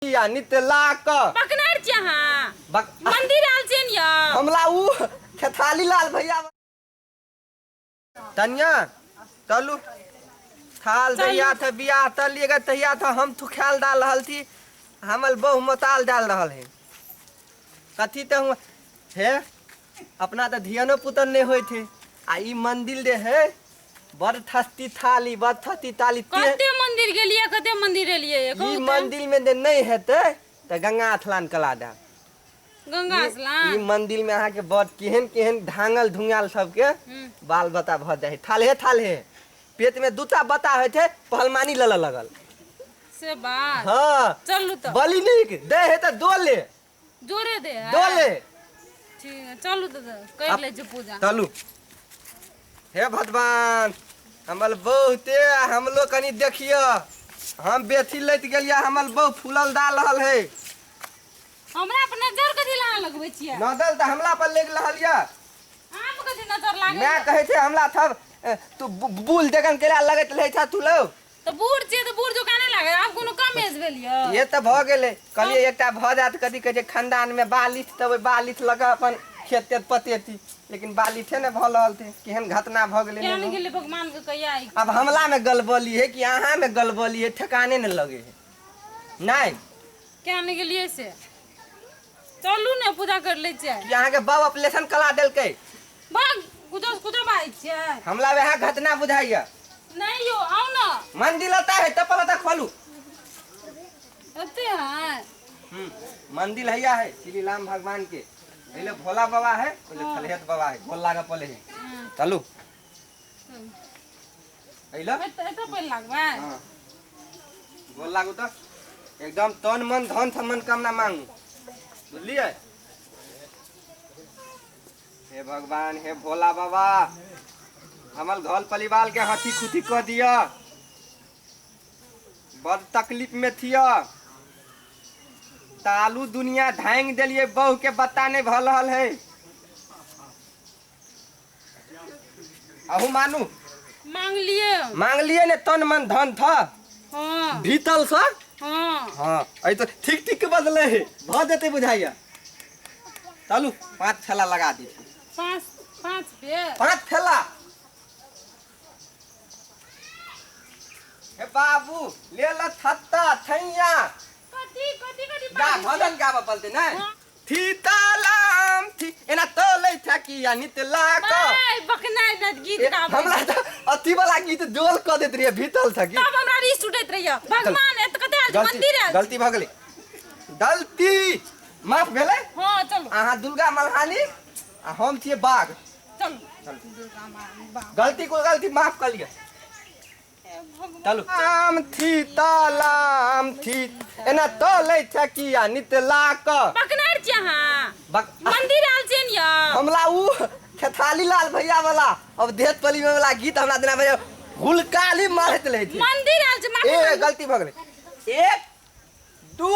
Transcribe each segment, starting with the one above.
आ नित ला क पकनार छी अहाँ बक मंदिर आयल छियै ने यौ। हमला उ खेथाली लाल भैया तनिया चलू थाल दैया थे बियाह तलिए गे तहिया था हम थुखायल डाल रहल थी हमल बहु मोताल डाल रहल है कथी तऽ हुआ हे अपना तऽ धियानो पुतन नहि होइ थे आ ई मंदिर जे है बड़ थस्ती थाली बड़ थस्ती ताली ते कते मंदिर गेलियै, कते मंदिर एलियै ई कहू तऽ। मंदिर में जे नहि हेतै तऽ गंगा स्नान कला देब। गंगा ई स्नान। मंदिर में अहाँके बड़ केहन केहन धांगल धुंगाल सबके बाल बता भऽ जाइ है। थालहे थालहे पेट में दूटा बता होइ छै, पहलमानी लऽ लगल से बात। हाँ। चलू तऽ। बलि नीक दे है तऽ डोले जोरे दे है। डोले। ठीक है, चलू तऽ कर लै छी पूजा। चलू। हे भगवान, हमर बहुते हमलो कनी देखियो, हम बेथी लैत गेलियै, हमर बहु फूलल डाल रहल है। हमरा पर नजर कथी ला लगबै छियै? नजर तऽ हमला पर लागि रहल यऽ। अहाँ पर कथी नजर लागल? माय कहै छै हमला थब तू बुल देखन केला लगैत रहै छ तू लो। तऽ बूढ़ छियै तऽ बूढ़ जोका नहि लागै, आब कोनो कम एज भेल यऽ? ये तऽ भऽ गेलै। कहलियै एकटा भऽ जायत, कथी कहै छै खानदान में बालिठ, तऽ ओहि बालिठ लऽ कऽ अपन खेत तेत पतेती, लेकिन बालिठे नहि भऽ रहल छै। केहन घटना भऽ गेलै। केहन नहि गेलै भगवान के कहिया आई। आब हमला में गलबली है कि अहाँ में गलबली है, ठेकाने नहि लगे है। नहीं केहन गेलियै से? चलू ने पूजा कर लै छियै। कि अहाँके बाप ऑपरेशन करा देलकै? भाग, कुछो कुछो बाजै छियै। हमला वएह घटना बुझाइया। नहीं यौ, आउ ने। मंदिर लता है तपल लता खोलू। एते है। मंदिर हैया है श्री राम भगवान के। पहले भोला बाबा है, पहले थलहेत बाबा है, गोल लागे पड़े है। चलू अइला। एते एते पहिले लागबै। हाँ, गोल लागू तऽ एकदम तन मन धन से मनोकामना मांगू, बुझलियै? हे भगवान, हे भोला बाबा, हमर घर परिवार के हथी खुथी कऽ दिअ, बड़ तकलीफ में थिय। तालू दुनिया धांग देलियै, बहु के बत्ता नहीं भऽ रहल है। अहू मानू। मांगलिए। मांगलिए ने तन मन धन था। हाँ। भीतल से। हाँ। हाँ, अइ तो ठीक ठीक के बदले है, भऽ जेतै बुझाइया। चलू 5 ठेला लगा दी। पाँच पे। 5 ठेला। हे बाबू, ले ल थत्ता थैया। कथी कथी कथी? गा भजन गाबऽ पड़तै नै। हाँ। थी तालाम थी एना तोलै थकिया नित ला क। बाय, बकनाइ न गीत गाबै। हमरा तऽ अथी वाला गीत जोल कऽ दैत रहियै भीतल थकी। तब हमरा रिस उठैत रहियै। भगवान एत कते आयल गलती मंदिर आयल। गलती भऽ गेलै, गलती माफ भेलै। हाँ चलू। अहाँ दुर्गा मल्हानी आ हम छियै बाघ। चलू दुर्गा माँ बाघ। गलती को गलती माफ कऽ लिअ। हे भगवान। चलू। आम थी तालाम थी एना तोलै थकिया नित ला क। पकनार छी अहाँ। बक मंदिर आयल छियै ने यौ। हमला उ खेथाली लाल भैया वाला अब देहत पली में वाला गीत हमरा दिना भैया हुलकाली मारैत रहै छै। मंदिर आयल छै, माफी ए मांगू। गलती भऽ गेलै। 1 2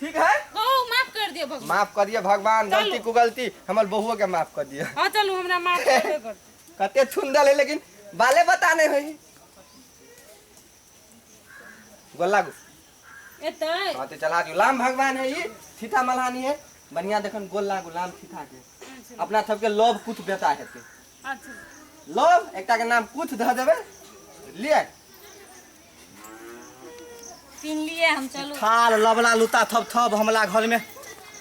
ठीक है? कहू माफ कर दियौ भगवान। माफ कर दियौ भगवान। चलू। गलती कुगलती हमर बहुओ के माफ कर दियौ। हाँ चलू, हमरा माफ करबे करतै। कते सुंदर है, लेकिन बाले बता नहीं होई। गोल लागू। एतै। हाँ तो चला दियो। लाम भगवान है, ई थीता मल्हानी है, बढ़िया देखन गोल लागू लाम थीता के। अपना सबके लोभ कुछ बेटा हेतै। अच्छा। लोभ एकटा के नाम कुछ धऽ देबै, बुझलियै? पिन लिए हम चलू। थाल लबला लूता थप थप हमला घर में।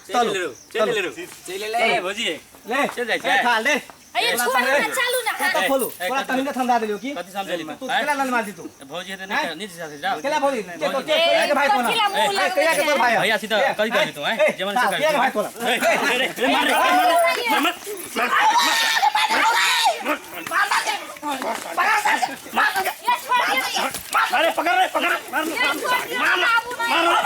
चलू चल ले चल ले भौजी। ले चल जाइ ए, छै। थाल ले। अरे छोड़ ना, चलू ना। कत खोलू थोड़ा तनी ठंडा देलियो की कथी समझली? तू केला लन मार दी तू। भौजी हेतै नहीं नहीं साथे जाओ। केला भौजी के तो के के भाई कोना? कथी ला मुंह ए, लगबै कहिया के तोर भाई है? भैया सीधा कथी करबी तू? हैं ए, जेमन थाल, से कहिया के भाई तोरा? रे मार रे मार। ये छोड़ दियो। अरे पकड़ रे पकड़, मार ये छोड़ दियो बाबू नहीं।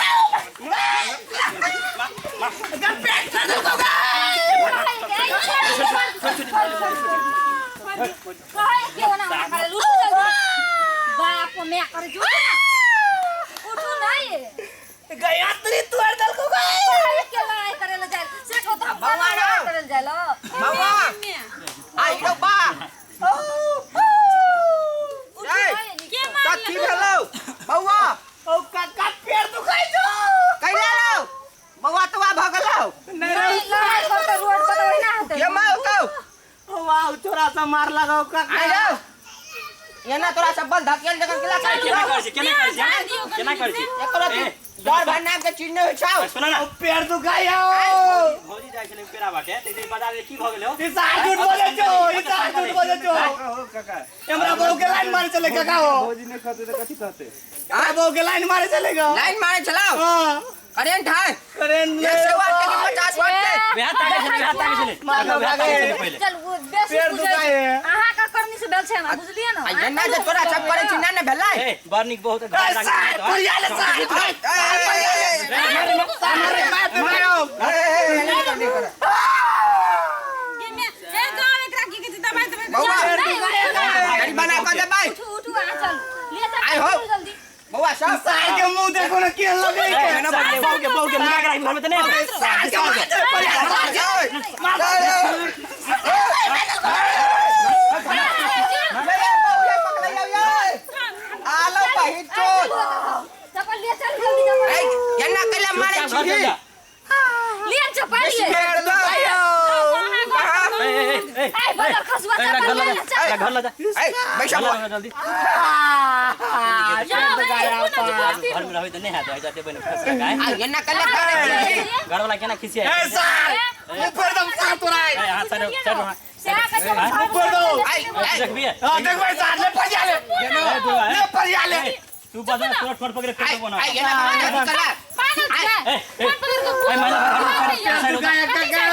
बाप मैं कर जो ना उठू नहीं। गायत्री तू दल को गए के लड़ाई करे ले जाए से को तो हम लड़ाई करे ले जाए लो। बाबा आई रो बा। उठू ए, नहीं। के मारलक? कथी भेलौ बौआ? ओ काका पेड़ दुखाई छौ। छोरा सब मार लगाओ काका। आइ जाओ। एना तोरा सब बल धकेल जखन केला केना करै छी, केना करै छी, केना करै छी? एकरो डर भर नाम के चीज नहि होइ छौ। सुन ना, पैर दुखाइयो। भौजी जाइ छलै पेड़ा बाटे त ई बाजार में की भ गेलै हो? ई सार झूठ बोले छो, ई सार झूठ बोले छो। हमरा बहू के लाइन मारे चले काका हो। भौजी नहीं खाते तो कथी कहते? हमरा बहू के लाइन मारे चलेगा। लाइन मारे चलाओ। हां करेंट है। करेंट 100 वाट के 50 वाट के। बिहार ताके छलै, बिहार ताके छलै। मारो बिहार ताके छलै पहिले। चल वो बेसी पेड़ बुझै दुखाए है। अहाँ का करनी से भेल छै हमरा, बुझलियै ना? आ एना जे तोरा सब करै छी ना ने भेलै। ए बड़ नीक बहुत ए सार परिया ले सार। मारे मार दुखायो। ए गाँव एकरा की कहै छै दबाइ दबाइ। बौआ गाड़ी बना कऽ देबै। उठू उठू अहाँ चलू। ले आइ हो। चलू जल्दी। बौआ सब सार के मुंह देखो ना केहन लगै छै। बहू के बहू के मुंह के राखि घर में त नहीं। सार के मार दे परिया सार के। आलो बहिन चोद। चप्पल ले चल जल्दी चप्पल। ए एना कैला मारे छी? ले चप्पल ले। पेड़ दुखाइयो। ए ए ए ए बदर खसुआ चप्पल ले चल। घर ल जा, ए बैठ घर बौआ। ल जल्दी। जाओ घर में रहबै त नहीं हाथ जाते बने फंस गए। आ एना कैला करै छी? घर वाला केना खिसिया? ए सार ऊपर दम सार तोरा। ए हाथ साइड साइड वहाँ। ऊपर दो। आई आई देखबी हां देखबै सार ले परिया ले। ले परिया ले। तू बदल तोड़ तोड़ पकड़े फेंक बना। आई एना करै कला। पागल छै। ए फोन पकड़ के ए महिला पैर दुखाया काका।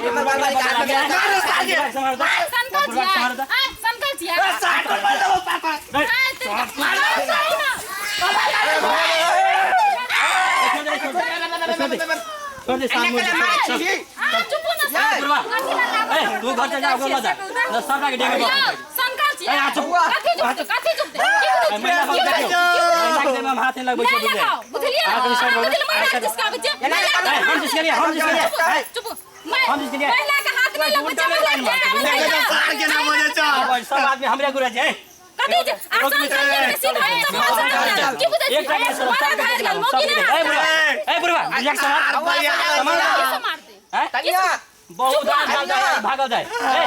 हमर बाबा के हाथ में मारो सार के। सनकल छियै। आ सनकल छियै। ए सार तोड़ मार दो पापा। छोड़ दे एना सामने। कैला मारे छी? चुप ना। ए तू घर से जा घर ल जा न सबटा के डेगे। सनकल छियै। ए आ चुप। कथी चुप, कथी चुप? महिला सब देखियो, महिला के देह में हाथ नहीं लगबै छै, बुझलियै? बुझलियै? बुझलियै महिला जिसका बच्चे। हम जिसके लिए, हम जिसके लिए। चुप। हम जिसके लिए। महिला के हाथ नहीं लगबै छै, महिला के। देखो तो सार के ना बोले छो। सब आदमी हमरे गुरा छै। कथी छै? आसान से सीधा चप्पल की बुझै एक टाइम से सब ए बुढ़वा, ए बुढ़वा, रिलैक्स संभाल। मार दे। हैं? तनिया बहुत भागल जाए, भागल जाए। ए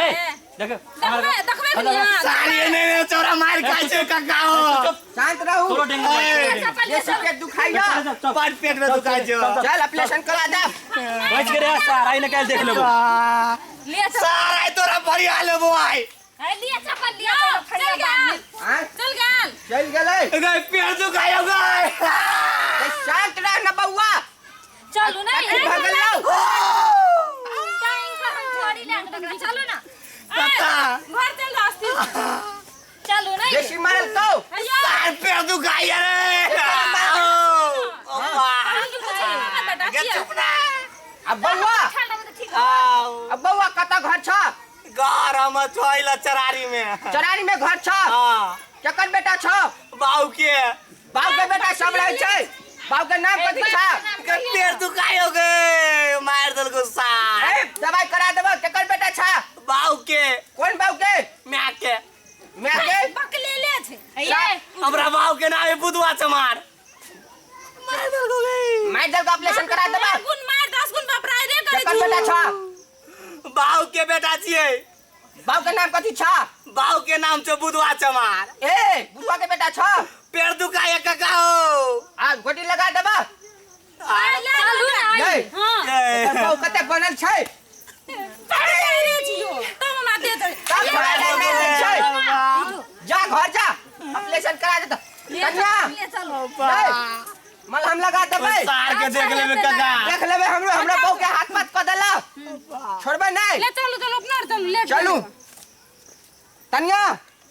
ए देखो, देखबै देखबै दुनिया। सार ये ने चोरा मार खाइ छै काका हो। शांत रहू। तोरो डेंगू। ये सब के दुखाइयो। बड़ पेट में दुखाइ छो। चल ऑपरेशन करा दे। बच के रे सार, आई न काल देख लेबो। ले चल। सार आइ तोरा परिया लेबो आइ। ले चप्पल ले चल। चल गेल। हां चल गेल। चल गेलै। गए पेट दुखायो गए। ए शांत रह न बौआ। चलू ना। कथी भगल लौ? टाइम पर हम छोड़ी ले बकरा चलू ना। काका घर चल रास्ते। चलू ना। बेसी मारल तो। सार पेट दुखाइयो रे। बेटा चुप ना। अब बौआ, अब बौआ कत घर छ? घर हम छोइल चरारी में। चरारी में घर छ? हां। केकर बेटा छ? बाऊ के। बाऊ के बेटा सब रहै छै। बाऊ के नाम कथी छ? के पेट दुखायो गे मार देलको सार। ए दवाई करा देबो। केकर बेटा छ? बाऊ के। कोन बाऊ के? My के। My के? बकलेले छै। हमरा बाऊ के नाम है बुधवा चमार। मार देलको गे। मार देलको ऑपरेशन करा देबो। गुण मार 10 गुण बापरा रे करे। केकर बेटा छ? बाऊ के बेटा छियै। बाऊ के नाम कथी छ? बाऊ के नाम छ बुधवा चमार। ए बुधवा के बेटा छ? पेड़ दुखाया काका हो। आ गोटी लगा देबा। चलू ना। हां एकर बाऊ कते बनल छै? रे छियो तब हमरा दे दे। तब छै। जा घर जा, ऑपरेशन करा देता। कन्या ले चलो। मलहम लगा देबै। सार के देख लेबे काका। देख लेबै हमरो, हमरा बहू के हाथ मत कऽ देला। छोड़बै नहीं। ले चलू चलू अपना चलू ले चलू। तनिया